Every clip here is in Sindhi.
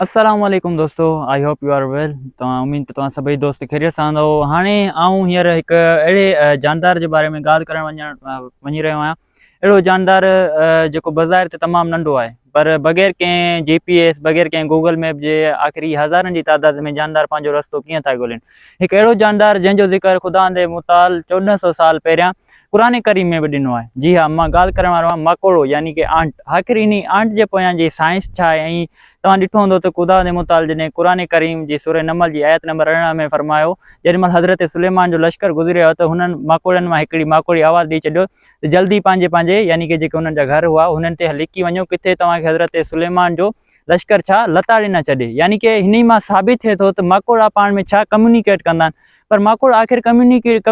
السلام عليڪم دوستو I hope you are well توهان اميد ته توهان سڀئي دوست خيريت سان هوندؤ هاڻي آئون هينئر هڪ اهڙي جاندار جي باري ۾ ڳالهه ڪرڻ وڃڻ وڃي رهيو آهيان اهڙو جاندار جيڪو بظاهر ته تمام ننڍو آهي پر بغير ڪنهن جي پي ايس بغير ڪنهن گوگل ميپ جي آخر هي هزارن جي تعداد ۾ جاندار پنهنجو رستو ڪيئن ٿا ڳولين هڪ اهڙو جاندار جنهن جو ذڪر خدا متعال 1400 سال پهريان قرآن ڪريم ۾ به ڏنو آهي. جي ها مان ڳالهه ڪرڻ وارو آهيان ماڪوڙو يعني ڪي آنٽ. آخر انهي آنٽ جي پويان جي سائنس ڇا آهي ۽ توهان ڏٺو هوندو ته خدا جي متعال جڏهن قرآن ڪريم جي سورة نمل جي آيت نمبر 18 ۾ فرمايو جيڏي مهل حضرت سليمان جو لشڪر گذري آيو ته هنن ماڪوڙن مان هڪڙي ماڪوڙي آواز ڏئي ڇڏيو ته جلدي پنهنجي پنهنجي يعني ڪي جيڪي هنن جا گهر هئا هنن تي لڪي وڃو ڪٿي توهان کي حضرت سليمان جو لشڪر ڇا لتاڙي نه ڇڏي يعني ڪي هني مان ثابت ٿئي ٿو ته ماڪوڙا پاڻ ۾ ڇا ڪميونيڪيٽ ڪندا آهن پر ماڪوڙا آخر ڪميونيڪيٽ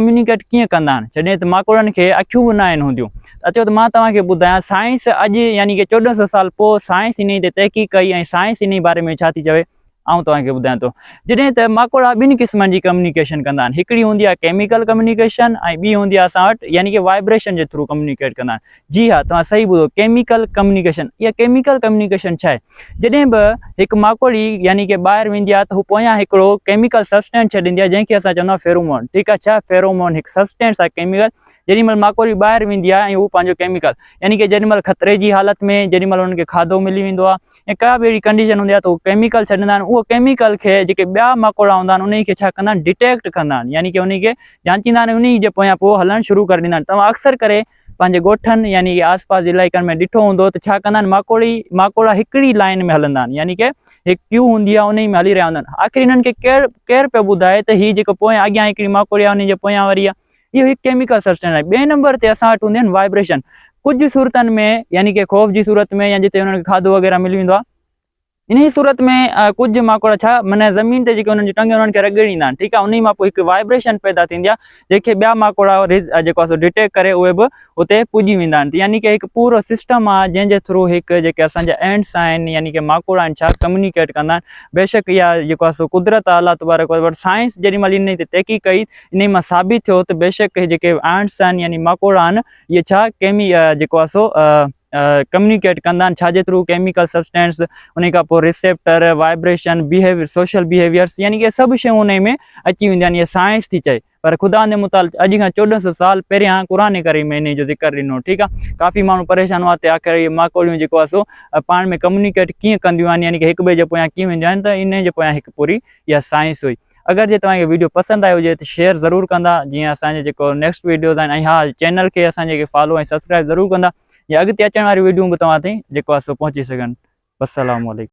ڪيئن ڪندا آهن جڏهن ته ماڪوڙن کي اکيون به ناهن هونديون اچو ته مان توهان کي ٻڌايان سائنس اڄ يعني ڪي 1400 سال پوء سائنس انهي تي تحقيق ڪئي ۽ سائنس انهي باري ۾ ڇا ٿي چوي آئون توهان کي ٻڌايان ٿو جڏهن ته ماڪوڙا ٻن قسمن جي ڪميونيڪيشن ڪندا آهن هڪڙي هوندي آهي ڪيميڪل ڪميونيڪيشن ۽ ٻي هوندي آهي اسان وٽ يعني ڪي وائبريشن جي ٿرو ڪميونيڪيٽ ڪندا آهن جي ها توهان صحيح ٻڌو ڪيميڪل ڪميونيڪيشن اها ڪيميڪل ڪميونيڪيشن ڇا آهي جڏهن به هڪ ماڪوڙي يعني ڪي ٻاهر ويندي آهي ته هو پويان هڪڙو ڪيميڪل سبسٽينس ڇڏيندي آهي جنهن کي اسان چوندا آهيون فيرومون ٺيڪ آهي ڇا فيرومون هڪ سبسٽينس آهي ڪيميڪل جيڏي مهل ماڪوڙي ٻاهر ويندي آهي ۽ هو پنهنجو ڪيميڪل يعني ڪي جيڏي مهل خطري جي حالت ۾ جيڏي مهل انهن کي کاڌو ملي ويندو آهي يا ڪا به اهڙي ڪنڊيشن هوندي آهي ته هو ڪيميڪل ڇڏيندا آهن اهو ڪيميڪل کي جيڪي ٻيا ماڪوڙا هوندا آهن انهي کي ڇا ڪندا آهن ڊيٽيڪٽ ڪندا آهن يعني ڪي انهي کي جانچيندا آهن انهي جي پويان پوء هلڻ شروع ڪري ڏيندا آهن توهان اڪثر ڪري پنهنجي ڳوٺن يعني ڪي آس پاس جي علائقن ۾ ڏٺو هوندو ته ڇا ڪندا آهن ماڪوڙي ماڪوڙا هڪڙي لائن ۾ هلندا آهن يعني ڪي هڪ ڪيو هوندي آهي انهي ۾ هلي رهيا هوندا آهن آخر انهن کي ڪير ڪير پيو ٻڌائي ته هي جيڪو پويان اڳيان هڪڙي ماڪوڙي آهي انهي جي پويان وري آهي اهو هڪ ڪيميڪل سبسٽنس آهي ٻئي نمبر تي اسان وٽ هوندي آهن وائبريشن ڪجهه صورتن ۾ يعني ڪي خوف جي صورت ۾ يا جتي انهن کي کاڌو وغيره ملي ويندو آهي انهيء صورت ۾ ڪجهه ماڪوڙا ڇا معنيٰ زمين تي جيڪي انهن جون ٽنگون انهن کي رڳڙيندا آهن ٺيڪ آهي انهي مان پوء هڪ وائبريشن پيدا ٿيندي آهي جنهن کي ٻيا ماڪوڙا جيڪو آهي سو ڊٽيڪٽ ڪري اهي به اتي پڄي ويندا آهن يعني ڪي هڪ پورو سسٽم آهي جنهن جي ٿرو هڪ جيڪي اسان جا اينٽس آهن يعني ڪي ماڪوڙا آهن ڇا ڪميونيڪيٽ ڪندا آهن بيشڪ اها جيڪو آهي سو قدرت آهي الله تبارڪ وتعاليٰ سائنس جيڏي مهل انهي تي تحقيق ڪئي انهي مان ثابت ٿيو ته بيشڪ هي جيڪي اينٽس آهن يعني ماڪوڙا آهن اهي ڇا ڪيمي جيڪو آهي سو ڪميونيڪيٽ ڪندا آهن ڇا جي ٿرو ڪيميڪل سبسٽينس انهي کان پوء ريسيپٽر وائبريشن بيهيويئر سوشل بيهيويئرس يعني ڪي سڀ شيون انهي ۾ اچي وينديون آهن اها سائنس ٿي چئي پر خدا جي متعلق اڄ کان 1400 سال پهريان قرآن ڪريم ۾ انهي جو ذڪر ڏنو ٺيڪ آهي ڪافي ماڻهو پريشان هئا ته آخر اهي ماڪوڙيون جيڪو آهي سو پاڻ ۾ ڪميونيڪيٽ ڪيئن ڪنديون آهن يعني ڪي هڪ ٻئي جي پويان ڪيئن وينديون آهن ته انهي جي پويان هڪ پوري اها سائنس هئي اگر جي توهان کي ويڊيو پسند آيو هجي ته شيئر ضرور ڪندا جيئن اسان جي جيڪو نيڪسٽ ويڊيوز آهن ۽ ها چينل کي اسان جي کي فالو ۽ سبسڪرائب ضرور ڪندا جيئن اڳتي اچڻ واريون ويڊيو به توهان تائين جيڪو آهي سو پهچي سگهن والسلام عليڪم.